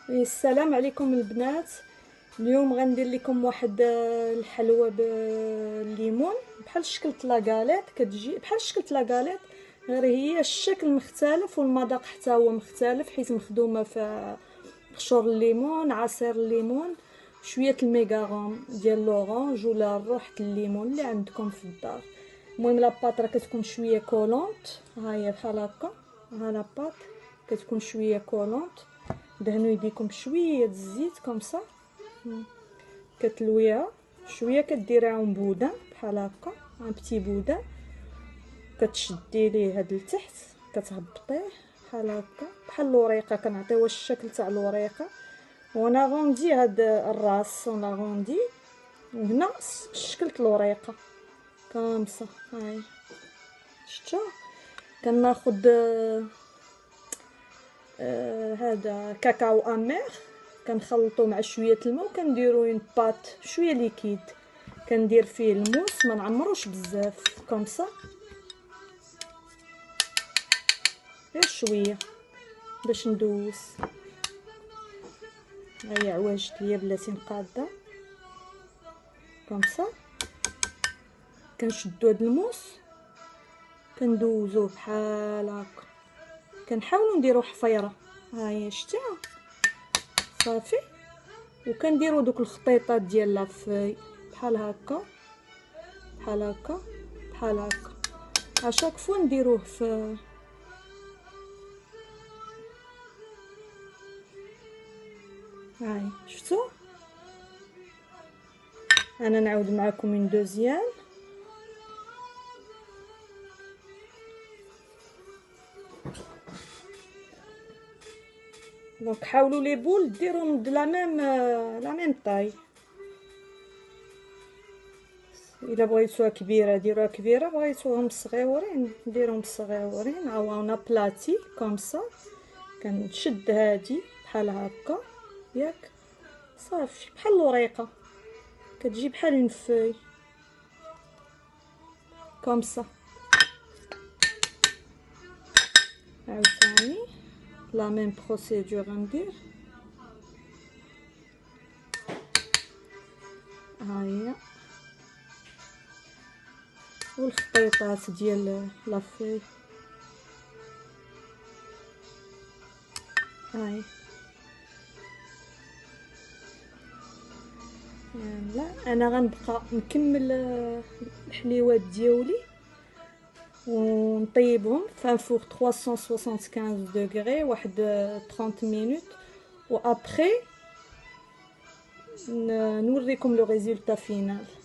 السلام عليكم البنات. اليوم غندير لكم واحد الحلوة بالليمون بحال شكل la galette، كتجي بحال شكل la galette، غير هي الشكل مختلف والمذاق حتى هو مختلف، حيت مخدومة في قشور الليمون، عصير الليمون، شوية الميغاغوم ديال l'orange ولا روحه الليمون اللي عندكم في الدار. المهم la pâte راه كتكون شوية collante، ها هي بحال هكا، ها la pâte كتكون شوية collante. دهنوا يديكم شوية الزيت comme ça، كتلويها شوية، كديريها un boudin بحال هكا، un petit boudin، كتشدي ليه هاد التحت كتهبطيه بحال هكا بحال الوريقه، كنعطيوها الشكل تاع الوريقه. on arrondit هاد الراس، on arrondit، وهنا شكلت الوريقه comme ça. هاي شفتوا؟ كناخد هذا cacao amer، كنخلطو مع شوية الماء وكنديرو une pâte شوية liquide، كندير فيه الموس، ما نعمروش بزاف comme ça، غير شوية باش ندوز. هيا عواجت ليا بلاتي نقاده comme ça. كنشدو هاد الموس كندوزوه بحال هكا، كنحاولوا نديرو حفيره، ها هي شتيها صافي. وكنديرو دوك الخطيطات ديال la feuille بحال هكا بحال هكا بحال هكا، à chaque fois نديروه في هاي شفتوا. انا نعاود معكم une deuxième. donc حاولوا les boules ديرهم de la même taille، الا بغيتوها كبيرة ديروها كبيرة، بغيتوهم صغيورين ديرهم صغيورين. ها هو on aplatit comme ça، كنشد هادي بحال هكا ياك صافي، بحال الوريقه كتجي بحال une feuille comme ça. عاوتاني la même procédure غندير، ها هي والخطيطات ديال la feuille. هاي يلا انا غنبقى نكمل الحليوات ديالي ونطيبهم في un four 375 degrés واحد 30 minutes، و après نوريكم le résultat final.